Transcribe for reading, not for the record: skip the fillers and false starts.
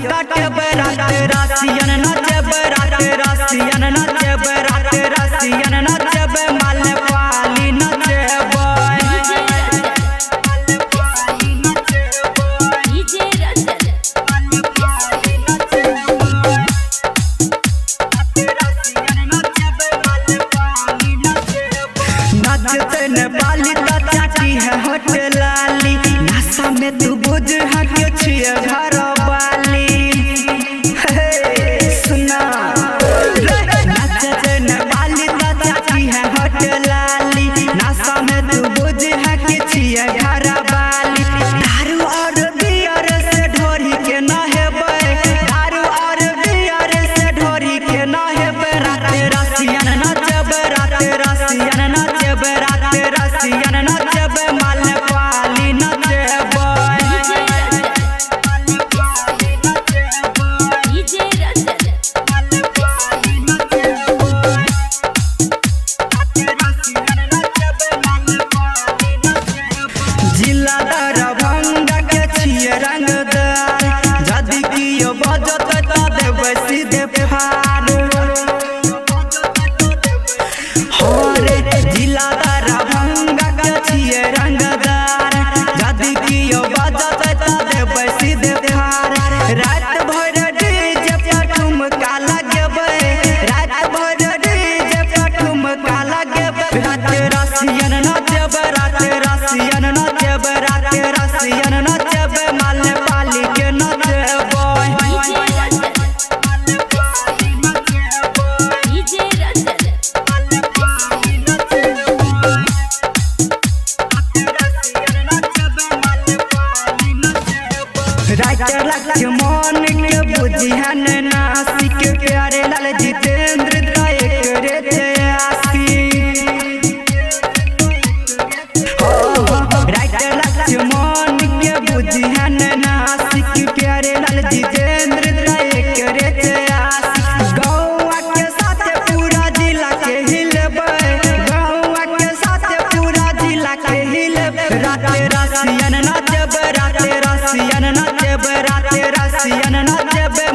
काटबै रात रसियन नचबै रात रसियन नचबै रात रसियन नचबै माल पाली नचबै। डीजे रंजन नचते नेपाली त चाची है होट लाली नशा में तू बुझ हक छिए घर वाली। हे सुना नचते नेपाली त चाची है होट लाली नशा में तू बुझ हक छिए घर वाली। दारू और बियर से ढोरी के न हेबै दारू और बियर से ढोरी के न हेबै रात रसियन नचबै रात रसियन नचबै रात रसियन नचबै माल पाली नचबै। डीजे रंजन जिला दरभंगा के छियै रंगदार जदि कियो बजत त देबै सीधे फाड़। हो रे जिला दरभंगा के छियै रंगदार जदि कियो बजत त देबै सीधे फाड़। रात भर डीजे पर ठुमका लगेबै रात भर डीजे पर ठुमका लगेबै रात रसियन नचबै रात रसियन नचबै रात रसियन नचबै माल पाली के नचबै। डीजे रंजन राइटर लक्ष्मण के बुझिहन नासिक प्यारे लाल जितेंद्र रे राइटर लक्ष्मण के बुझिहन नासिक प्यारे लाल जितेंद्र रे गौआ के साथ पूरा जिला के हिलबै गौआ के साथ पूरा जिला के हिलबै रात रसियन नचबै रात रसियन नचबै रात रसियन नचबै।